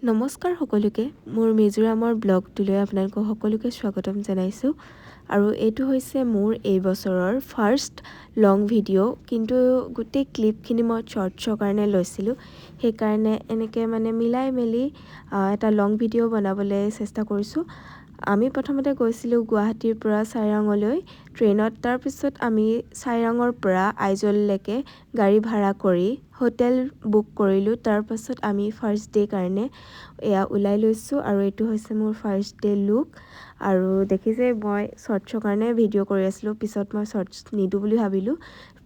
নমস্কাৰ সকলোকে, মোৰ মিজোৰামৰ ব্লগটোলৈ আপোনালোকক সকলোকে স্বাগতম জনাইছোঁ। আৰু এইটো হৈছে মোৰ এই বছৰৰ ফাৰ্ষ্ট লং ভিডিঅ'। কিন্তু গোটেই ক্লিপখিনি মই শ্বৰ্টছৰ কাৰণে লৈছিলোঁ, সেইকাৰণে এনেকৈ মানে মিলাই মেলি এটা লং ভিডিঅ' বনাবলৈ চেষ্টা কৰিছোঁ। আমি প্ৰথমতে গৈছিলোঁ গুৱাহাটীৰ পৰা চাইৰাঙলৈ ট্ৰেইনত। তাৰপিছত আমি চাইৰাঙৰ পৰা আইজললৈকে গাড়ী ভাড়া কৰি হোটেল বুক কৰিলোঁ। তাৰপাছত আমি ফাৰ্ষ্ট ডে কাৰণে এয়া ওলাই লৈছোঁ আৰু এইটো হৈছে মোৰ ফাৰ্ষ্ট ডে লুক। আৰু দেখিছে, মই শ্বৰ্টছৰ কাৰণে ভিডিঅ' কৰি আছিলোঁ, পিছত মই শ্বৰ্টছ নিদিওঁ বুলি ভাবিলোঁ।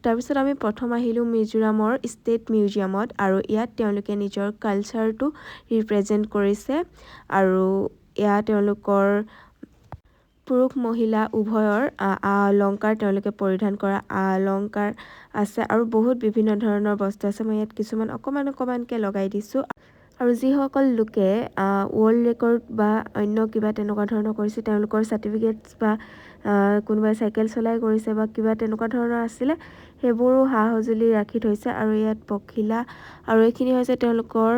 তাৰপিছত আমি প্ৰথম আহিলোঁ মিজোৰামৰ ষ্টেট মিউজিয়ামত আৰু ইয়াত তেওঁলোকে নিজৰ কালচাৰটো ৰিপ্ৰেজেণ্ট কৰিছে। আৰু এয়া তেওঁলোকৰ পুৰুষ মহিলা উভয়ৰ আ অলংকাৰ, তেওঁলোকে পৰিধান কৰা আ অলংকাৰ আছে আৰু বহুত বিভিন্ন ধৰণৰ বস্তু আছে। মই ইয়াত কিছুমান অকণমান অকণমানকৈ লগাই দিছোঁ। আৰু যিসকল লোকে ৱৰ্ল্ড ৰেকৰ্ড বা অন্য কিবা তেনেকুৱা ধৰণৰ কৰিছে, তেওঁলোকৰ চাৰ্টিফিকেটছ বা কোনোবাই চাইকেল চলাই কৰিছে বা কিবা তেনেকুৱা ধৰণৰ আছিলে, সেইবোৰো সা সঁজুলি ৰাখি থৈছে। আৰু ইয়াত পখিলা আৰু এইখিনি হৈছে তেওঁলোকৰ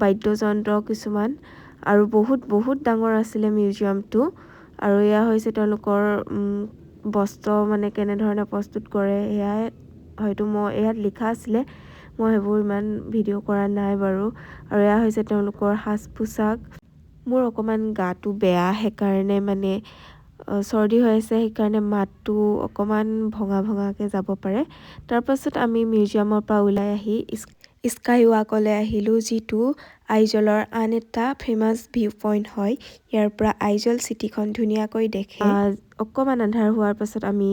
বাদ্যযন্ত্ৰ কিছুমান। আৰু বহুত বহুত ডাঙৰ আছিলে মিউজিয়ামটো। আৰু এয়া হৈছে তেওঁলোকৰ বস্ত্ৰ, মানে কেনেধৰণে প্ৰস্তুত কৰে সেয়াই হয়তো। মই ইয়াত লিখা আছিলে, মই সেইবোৰ ইমান ভিডিঅ' কৰা নাই বাৰু। আৰু এয়া হৈছে তেওঁলোকৰ সাজ পোছাক। মোৰ অকণমান গাটো বেয়া, সেইকাৰণে মানে চৰ্দি হৈ আছে, সেইকাৰণে মাতটো অকণমান ভঙা ভঙাকৈ যাব পাৰে। তাৰপাছত আমি মিউজিয়ামৰ পৰা ওলাই আহি স্কাই ৱাকলৈ আহিলোঁ, যিটো আইজলৰ আন এটা ফেমাছ ভিউ পইণ্ট হয়। ইয়াৰ পৰা আইজল চিটিখন ধুনীয়াকৈ দেখে। অকণমান আন্ধাৰ হোৱাৰ পাছত আমি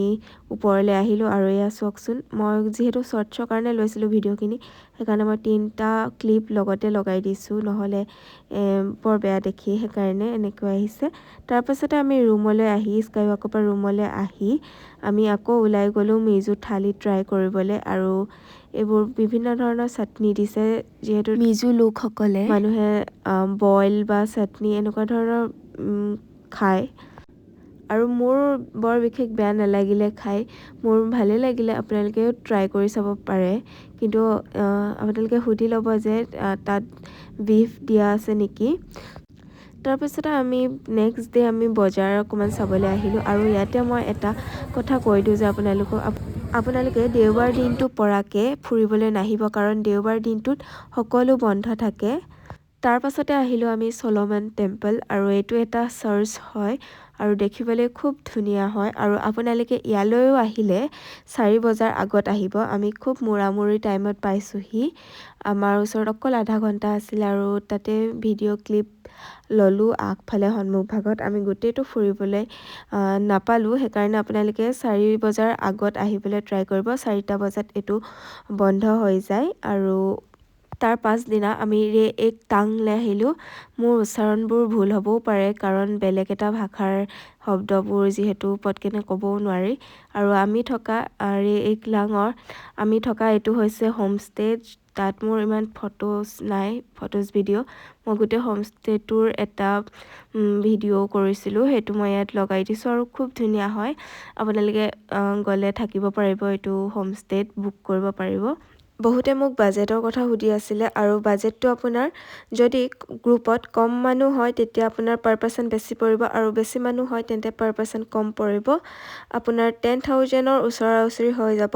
ওপৰলৈ আহিলোঁ। আৰু এয়া চাওকচোন, মই যিহেতু শ্বৰ্টছৰ কাৰণে লৈছিলোঁ ভিডিঅ'খিনি, সেইকাৰণে মই তিনিটা ক্লিপ লগতে লগাই দিছোঁ, নহ'লে বৰ বেয়া দেখি, সেইকাৰণে এনেকৈ আহিছে। তাৰপাছতে আমি ৰুমলৈ আহি, স্কাই ৱাকৰ পৰা ৰুমলৈ আহি আমি আকৌ ওলাই গ'লোঁ মিজো থালি ট্ৰাই কৰিবলৈ। আৰু এইবোৰ বিভিন্ন ধৰণৰ চাটনি দিছে, যিহেতু মিজো লোকসকলে মানুহে বইল বা চাটনি এনেকুৱা ধৰণৰ খায়। আৰু মোৰ বৰ বিশেষ বেয়া নালাগিলে খাই, মোৰ ভালেই লাগিলে। আপোনালোকেও ট্ৰাই কৰি চাব পাৰে, কিন্তু আপোনালোকে সুধি ল'ব যে তাত বিফ দিয়া আছে নেকি। তাৰপিছতে আমি নেক্সট ডে আমি বজাৰ অকণমান চাবলৈ আহিলোঁ। আৰু ইয়াতে মই এটা কথা কৈ দিওঁ যে আপোনালোকে দেওবাৰ দিনটো পৰাকৈ ফুৰিবলৈ নাহিব, কাৰণ দেওবাৰ দিনটোত সকলো বন্ধ থাকে। তাৰ পাছতে আহিলোঁ আমি চলমান টেম্পল। আৰু এইটো এটা চাৰ্চ হয় আৰু দেখিবলৈ খুব ধুনীয়া হয়। আৰু আপোনালোকে ইয়ালৈও আহিলে 4 বজাৰ আগত আহিব। আমি খুব মূৰামূৰি টাইমত পাইছোঁহি। আমাৰ ওচৰত অকল আধা ঘণ্টা আছিলে আৰু তাতে ভিডিঅ' ক্লিপ ল'লোঁ আগফালে সন্মুখভাগত। আমি গোটেইটো ফুৰিবলৈ নাপালোঁ। সেইকাৰণে আপোনালোকে 4 বজাৰ আগত আহিবলৈ ট্ৰাই কৰিব। 4টা বজাত এইটো বন্ধ হৈ যায়। আৰু তাৰ পাছদিনা আমি ৰেইকটাংলৈ আহিলোঁ। মোৰ উচ্চাৰণবোৰ ভুল হ'বও পাৰে, কাৰণ বেলেগ এটা ভাষাৰ শব্দবোৰ যিহেতু পটকেনে ক'বও নোৱাৰি। আৰু আমি থকা ৰেইকলাঙৰ আমি থকা এইটো হৈছে হোমষ্টে। তাত মোৰ ইমান ফটোজ নাই, ফটোজ ভিডিঅ'। মই গোটেই হোমষ্টেটোৰ এটা ভিডিঅ' কৰিছিলোঁ, সেইটো মই ইয়াত লগাই দিছোঁ। আৰু খুব ধুনীয়া হয়, আপোনালোকে গ'লে থাকিব পাৰিব, এইটো হোমষ্টেত বুক কৰিব পাৰিব। বহুতে মোক বাজেটৰ কথা সুধি আছিলে। আৰু বাজেটটো আপোনাৰ যদি গ্ৰুপত কম মানুহ হয়, তেতিয়া আপোনাৰ পাৰ পাৰ্চন বেছি পৰিব আৰু বেছি মানুহ হয় তেন্তে পাৰ পাৰ্চন কম পৰিব। আপোনাৰ 10,000ৰ ওচৰা ওচৰি হৈ যাব।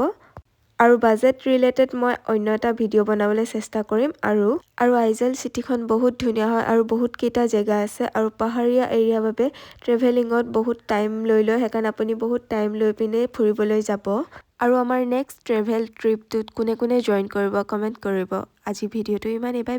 আৰু বাজেট ৰিলেটেড মই অন্য এটা ভিডিঅ' বনাবলৈ চেষ্টা কৰিম। আৰু আইজল চিটিখন বহুত ধুনীয়া হয় আৰু বহুতকেইটা জেগা আছে। আৰু পাহাৰীয়া এৰিয়া বাবে ট্ৰেভেলিঙত বহুত টাইম লৈ লয়, সেইকাৰণে আপুনি বহুত টাইম লৈ পিনে ফুৰিবলৈ যাব। আৰু আমাৰ নেক্সট ট্ৰেভেল ট্ৰিপটোত কোনে কোনে জইন কৰিব, কমেণ্ট কৰিব। আজি ভিডিঅ'টো ইমানেই, বাই।